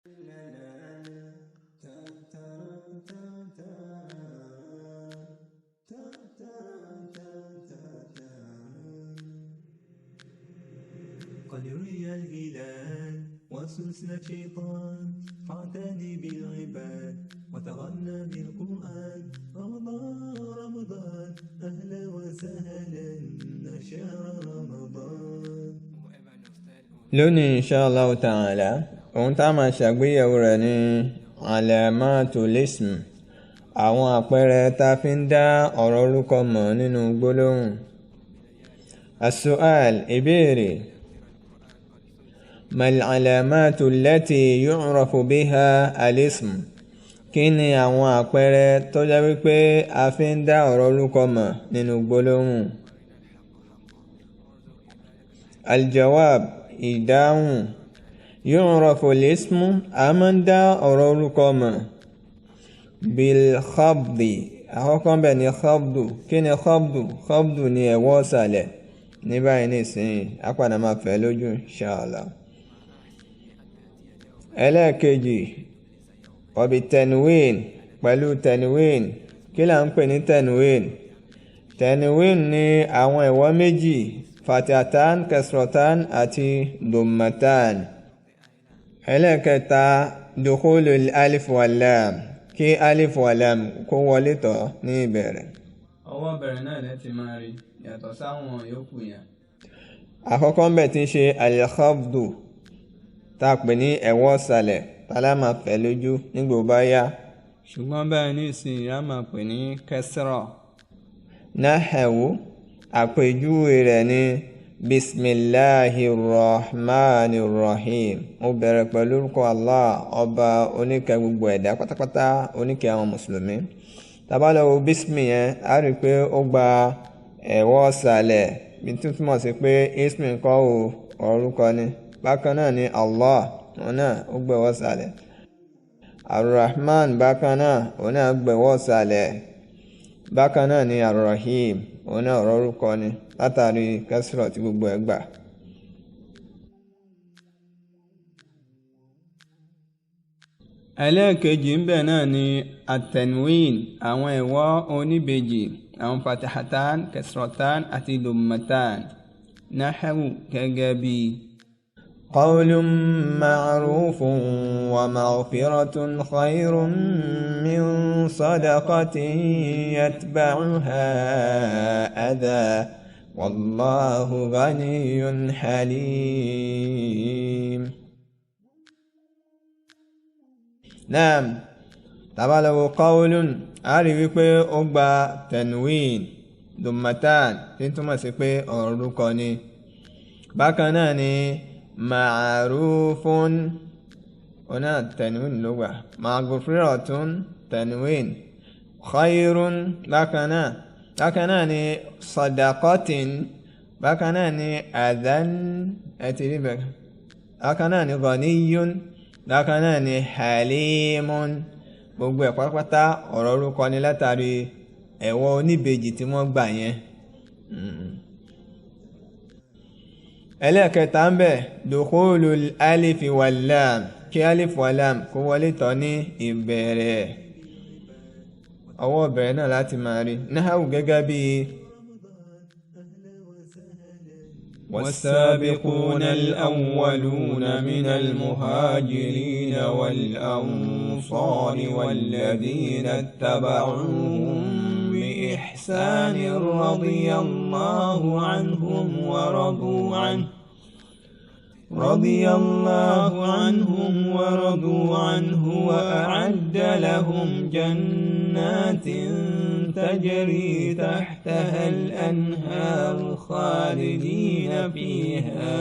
قد رؤي الهلال وسلسلة شيطان فاعتني بالعباد وتغنى بالقرآن. رمضان رمضان أهلا وسهلا شهر رمضان. Lónìí, inshallah ta'ala, ohun tá a máa ṣàgbéyẹ̀wò rẹ̀ ní alamatul ism, àwọn àpẹẹrẹ tá a fi ń dá ọ̀rọ̀ orúkọ mọ̀ nínú gbólóhùn. As-su'al, ìbéèrè: mal alamatu allati yu'rafu biha al-ism, kí ni àwọn àpẹẹrẹ tó jẹ́ wípé a fi ń dá ọ̀rọ̀ orúkọ mọ̀ nínú gbólóhùn? Al-jawab, ìdáhùn: yu'rafu al-ismu, a máa ń dá ọ̀rọ̀ orúkọ mọ̀ bil-khabdi. Àkọ́kọ́ bẹ̀ ni khabdu. Kí ni khabdu? Khabdu ni ẹ̀wọ́ ọ̀sàlẹ̀. Ní báyìí nísìnyí, a padà máa fẹ́ lójú inshallah. Ẹlẹ́ẹ̀kejì, ọ̀bì tenwin, pẹ̀lú tenwin. Kí là ń pè ní tenwin? Tenwin ni àwọn ẹ̀wọ́ méjì, fatihatan, kasratan àti dummatan. Ẹlẹ́ẹ̀kẹta, dukhulul alif wal lam, kí alif wal lam kó wọlé tọ̀ ní ìbẹ̀rẹ̀. Ọwọ́ bẹ̀rẹ̀ náà lẹ́ ti máa rí yàtọ̀ sáwọn yòókù yẹn. Àkọ́kọ́ ń bẹ̀ tí ń ṣe al-khafdu, tá a pè ní ẹ̀wọ́ ọ̀sàlẹ̀, tálá máa fẹ̀ lójú nígbà ó bá yá. Ṣùgbọ́n báyìí nísìnyí a máa pè ní kẹsìrọ̀. Nahawu, àpèjúwe rẹ̀ ní bisimilahi rahman rahim. Mo bẹ̀rẹ̀ pẹ̀lú orúkọ Allah, ọba oníkẹ́ gbogbo ẹ̀dá pátápátá, oníkẹ́ àwọn mùsùlùmí. Tá bá lọ wo bísímì yẹn, a rí i pé ó gba ẹ̀wọ́ ọ̀sàlẹ̀, bí tó túmọ̀ sí pé ismi kọ́ o, orúkọ ni. Bákan náà ni Allah, òun náà ó gbẹ̀wọ́ ọ̀sàlẹ̀. Arrahman bákan náà, òun náà gbẹ̀wọ́ ọ̀sàlẹ̀. Bákan náà ni Arrahim, òun náà ọ̀rọ̀ orúkọ ni látàrí kẹsìrọ̀ tí gbogbo ẹ̀ gbà. Ẹlẹ́ẹ̀kejì ń bẹ̀ náà ni atenwin, àwọn ẹ̀wọ́ oníbejì, àwọn fatihatan, kẹsìrọ̀tàn àti dummatan. Nahawu, gẹ́gẹ́ bí qawlun ma'rufun wa maghfiratun khayrun min sadaqatin yatba'uha adha wallahu ghaniyyun halim. Naam, tabalawo qawlun, a rí wípé ó gba tenwin, dummatan, tí ń túmọ̀ sí pé ọ̀rọ̀ orúkọ ni. Bákan náà ni ma'rufun, ọ̀nà tenwin ló gbà. Maghfiratun, tenwin. Khayrun, bákan náà. Bákan náà ni sadaqatin, bákan náà ni adhan, ẹ ti rí bẹ́ẹ̀. Bákan náà ni ghaniyyun, bákan náà ni halimun. Gbogbo ẹ̀ pátápátá ọ̀rọ̀ orúkọ ni látàrí ẹ̀wọ́ oníbejì tí wọ́n gbà yẹn. Ẹlẹ́ẹ̀kẹta ń bẹ̀, dukhulul alifi wal lam, kí alif wal lam kó wọlé tọ̀ ní ìbẹ̀rẹ̀. Ọwọ́ ìbẹ̀rẹ̀ náà láti máa rí. Nahawu, gẹ́gẹ́ bí والسابقون الأولون من المهاجرين والأنصار والذين اتبعوهم بإحسان رضي الله عنهم ورضوا عنه رضي الله عنهم ورضوا عنه وأعد لهم جنات تجري تحتها الأنهار خالدين فيها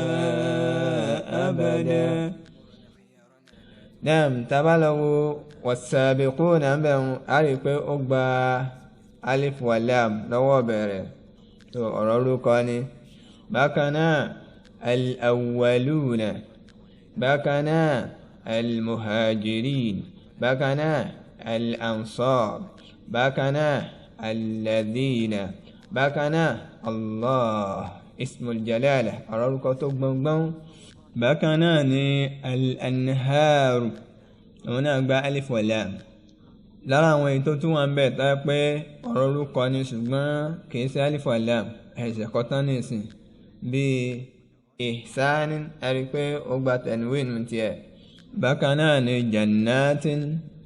أبدا. Naam, tá bá lọ wo was-sabiquna ń bẹ̀, a rí i pé ó gba alif wa lam lọ́wọ́ bẹ̀rẹ̀, tó ọ̀rọ̀ orúkọ ni. Bákan náà al-awwaluna, bákan náà al-muhajirin, bákan náà al-ansar, bákan náà alladhina, bákan náà Allah, ismul jalala, ọ̀rọ̀ orúkọ tó gbọ̀ngbọ̀n. Bákan náà ni al-anharu, Òun náà gba alif wa lam. Lára àwọn èyí tó tún wà ń bẹ̀ tó yẹ pé ọ̀rọ̀ orúkọ ni ṣùgbọ́n kì í ṣe alif wa lam, ẹ̀ṣẹ̀ kọ́tán nìsín, bíi ihsanin, ẹ rí i pé ó gba tanwin tiẹ̀. Bákan náà ni jannatin,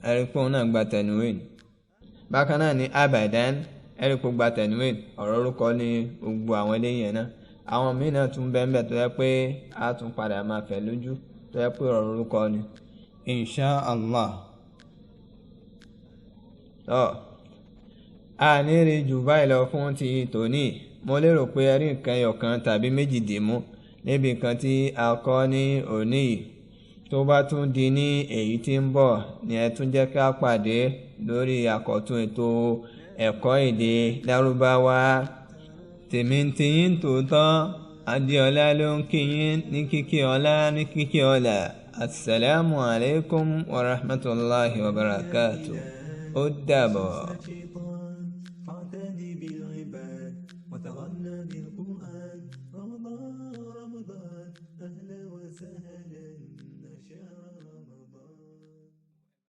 ẹ rí i pé òun náà gba tanwin. Bákan náà ni abadan, ẹ rí i pé ó gba tanwin. Ọ̀rọ̀ orúkọ ni gbogbo àwọn eléyìí náà. Àwọn míì náà tún bẹ́ẹ̀ bẹ́ẹ̀ tó yẹ pé a tún padà máa fẹ̀ lójú tó yẹ pé ọ̀rọ̀ orúkọ ni, insha Allah. Tọ́ a ní rí jù báyìí lọ fún ti tòní. Mo lérò pé ẹ rí nǹkan ẹyọ̀kan tàbí méjì dìmú níbi nǹkan tí a kọ́ ní òní yìí. Tó bá tún di ní èyí tí ń bọ̀ ni ẹ tún jẹ́ ká pàdé lórí àkọ́tún ètò ẹ̀kọ́ èdè Lárúbáwá. Tèmi ń tiyín tòótọ́, Adéọlá ló ń kí yín ní kíkí ọlá ní kíkí ọlá. Assalamu alaikum wa rahmatulahi wa barakatuh. Ó dàbọ̀. فاعتني بالعباد وتغنى بالقرآن. رمضان رمضان أهلا وسهلا.